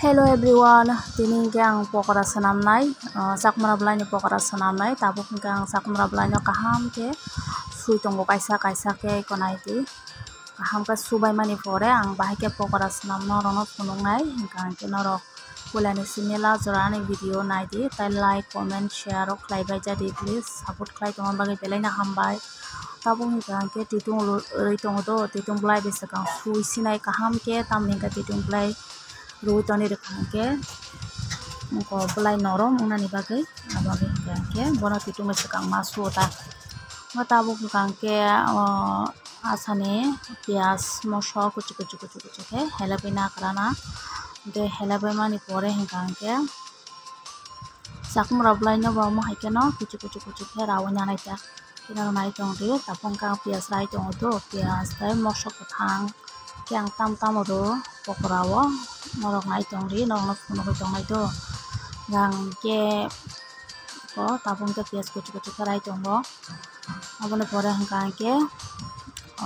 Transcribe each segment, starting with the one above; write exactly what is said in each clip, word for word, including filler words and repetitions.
Hello everyone, tini hwnkhe ang pokora swnamnai, ah, chakmara bwlaini pokora swnamnai. Tabuk hwnkhe ang chakmara bwlaino kaham khe sui tongo, kaisa kaisa khe eko naidi. Kaham khe subaimani pore ang bahai khe pokora swnamno norokno phunuknai, hwnkha hwnkhe norok puilani simi last jora ani video naidi, tai like, comment, share rok khlaibai jadi, please support khlai tongma bagwi belaino hambai. Tabuk hwnkha hwnkhe titung rw-, rwi tongo do, titung bwlai bai swkang sui sinai kaham khe, tamni hwnkhe titung bwlai rwi toni rwkha hwnkhe, wngkha bwlai norom wngnani bagwi, aboni hwnkha hwnkhe bono titung bai swkang ma suo ta. Bo tabuk hwnkha hwnkhe, o, asani piyaj, mosok kuchuk kuchuk kuchuk kuchuk khe helebwi nakrana. Hwnkhe helebwi mani pore hwnkha hwnkhe chakmara bwlaino bo omo hai kheno kuchuk kuchuk kuchuk khe raui nanai ta. Khe norok nai tong di, tabuk hwnkhe ang piyaj rai tongo do, piyaj tei mosok kwthang khe ang tam tamo rw pokora o, norok nai tong di, norokno phunugwi tongnai do. Hwnkhe ang khe o tabuk hwnkhe piyaj kuchuk kuchuk khe rai tongo. Aboni pore hwnkha hwnkhe,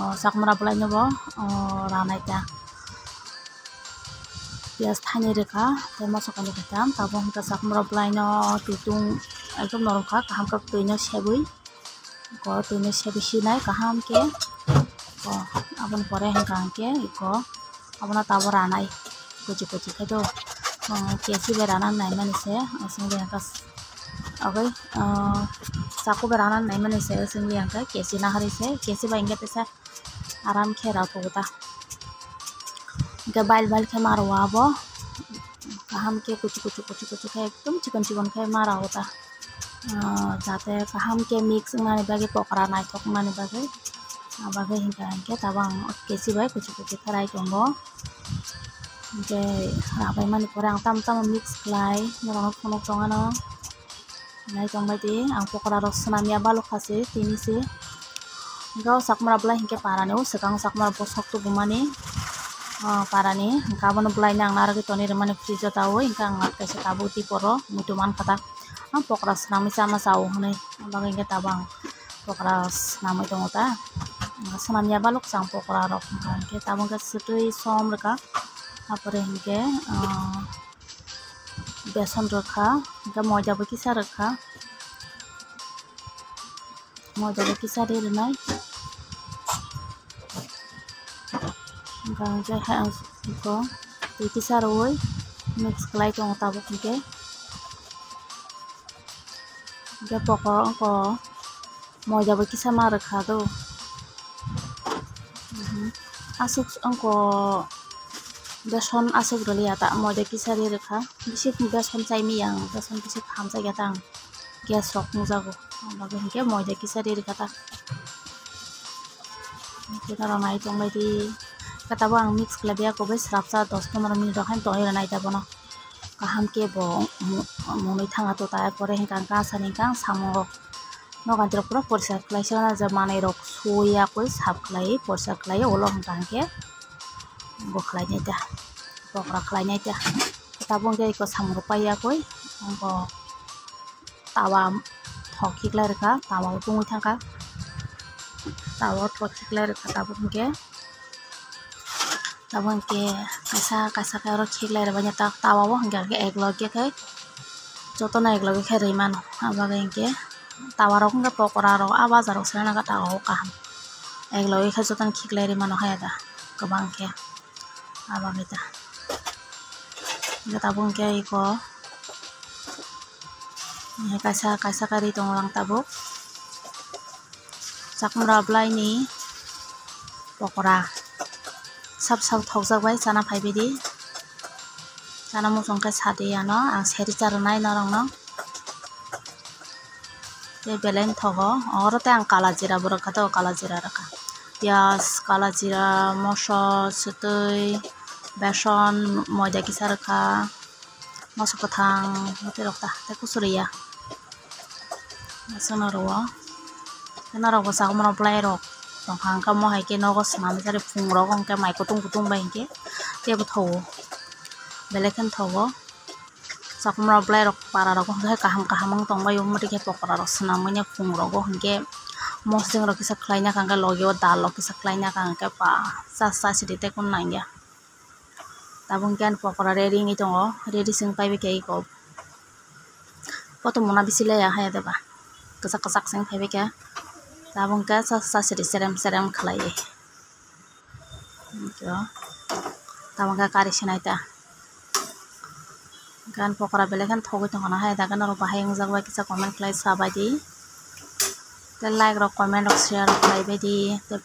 o, chakmara bwlaino bo, o, ranai ta. Piyaj thainwi rwkha tei mosok kainwi kwtham, tabuk hwnkhe chakmara bwlaino titung ekdom norom kha, kaham khe twino sebwi, eko twino sebwi sinai kaham khe, eko aboni pore hwnkha hwnkhe eko abono tabuk ranai kuchuk kuchuk khe do, o, kesi bai rana naimani se, aswk bai hwnkha. Oke, ah, chaku bai rana naimani se, simi hwnkhe kesi nahari se, kesi bai hwnkhe teisa aram khe rw tongo ta. Hwnkhe bail bail khe ma rw abo, kaham khe kuchuk kuchuk kuchuk kuchuk khe ekdom chikon chikon khe ma rw ta. Ah, jate kaham khe mix wngnani bagwi, pokora naithok wngnani bagwi, ah, bagwi hwnkha hwnkhe tabuk ang kesi bai kuchuk kuchuk khe rai tongo. Hwnkhe rabaimani pore ang tamo tamo mix khlai norokno phunuk tongano. Nai tongbai di, ang pokora rok swnam ya balok kha se tini se. Hwnkhe o chakmara bwlai hwnkhe parani, o swkang chakmara bwswk tubumani, o parani. Hwnkhe abono bwlaino ang narwgwi tonwi rwmani fridge o taui, hwnkhe ang kaisa tabuk diporo muitu mankha ta. Ang pokora swnamwi chana chao hwnwi, aboni bagwi hwnkhe tabuk ang pokora swnamwi tongo ta. Swnam ya balok chang pokora rok, hwnkhe tabuk hwnkhe swtwi som rwkha, apore hwnkhe, ah, beson rwkha, hwnkhe moida bo kisa rwkha, moida bo kisa ri rwnai, hwnkhe ang khe hai ang iko twi kisa rwui mix khlai tongo tabuk hwnkhe, hwnkhe pokora ongko. Moida bo kisa ma rwkha do. Mhm. Aswk wngkha beson aswk rwliya ta, moida kisa ri rwkha. Bisi beson chai manya ang, beson bisi hamjakya ta ang. Gas rok nukjago. Aboni bagwi hwnkhe moida kisa ri rwkha ta. Hwnkhe norok nai tongbai di. Khe tabuk ang mix khlaibai ya, kubui swrapsa dos pondro minute rok haino tongwi rwnai ta bono. Kaham khe bo mu-, munui thanga to ta, pore hwnkha hwnkhe asani hwnkha ang samung rok. Nogo ang pura poriskar khlai se, je manwi rok sui ya koi sap khlai poriskar khlai ulo hwnkha hwnkhe bo khlai nai ta, pokora khlai nai ta. Tabuk hwnkhe eko samung rok pai ya koi, abo tawa thok khiklai rwkha, tawa o tungwi thangkha, tawa o thok khiklai rwkha tabuk hwnkhe. Abo hwnkhe kaisa kaisa khe oro khiklai rwbaino ta, tawa o hwnkhe hwnkhe ekloge khe jotono ekloge khe rwi mano. Aboni bagwi hwnkhe tawa rok wngkha pokora rok, ah bazar rok se nang khe tawa o kaham ekloge khe jotono khiklai rwi mano haya da kwbang khe. Aboni ta hwnkhe tabuk hwnkhe eko kaisa kaisa khe ri tongo ang tabuk. Chakmara bwlaini pokora sap sap thokjak bai chana phaibai di, chana muchung khe sadi ano ang seri cha rwnai norokno. Tei belai thogo, oro tei ang kala jira bo rwkha, tabuk kala jira rwkha, piyaj, kala jira, moso, swtwi, beson, moida kisa rwkha. Moso kwthang tei rok ta tei kuchuriya. Aswkno rwo. Tei norok bo chakmano bwlai rok tongkha, hwnkhe omo hai khe nogo swnamwi chari phung rogo hwnkhe mai kutung kutung bai hwnkhe teibo thogo. Belai kheno thogo. Chakmano bwlai rok para rogo hwnkhe kaham kaham wng tongbai, omo twi khe pokora rok swnamwi phung rogo hwnkhe mosodeng rok kisa khlaina hwnkhe logi o dal rok kisa khlaina hwnkhe ba cha cha sidi tei kunu nangya. Tabuk hwnkhe ani pokora ready wngwi tongo, ready se wng paibaikha eko. Poto mona bisi laiya haya deba, kwchak kwchak se wng paibaikha. Tabuk hwnkhe sa sasri cherem cherem khlaiwi. Eko tabuk hwnkhe kari sinai ta. Gan pokora belai kheno thogwi tongkha na hai da, gan norok bahai wngjak bai kisa comment khlai sabai di. Tei like rok, comment rok, share rok khlai bai di. Tei,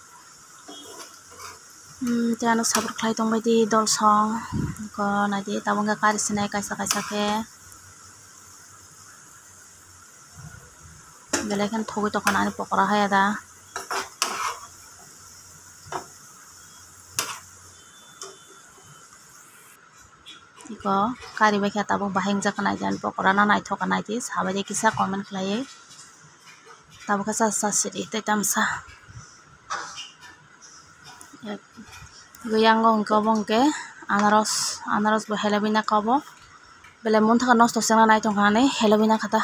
hmm, tei ano support khlai tong bai di dol song. Eko nai di, tabuk hwnkhe kari sinai kaisa kaisa khe. Belai kheno thogwi tongkha na ani pokora haya da. Eko kari bai khe tabuk bahai wngjak kha nai di, ani pokora no naithok kha nai di, sabai di kisa comment khlaiwi. Tabuk khe sa sasri tei tamsa. Eko yang o hwnkhe obo hwnkhe anaros, anaros bo helebwi nakha obo. Belai mungthaka nosto se wngna nai tongkha hinwi helebwi nakha ta.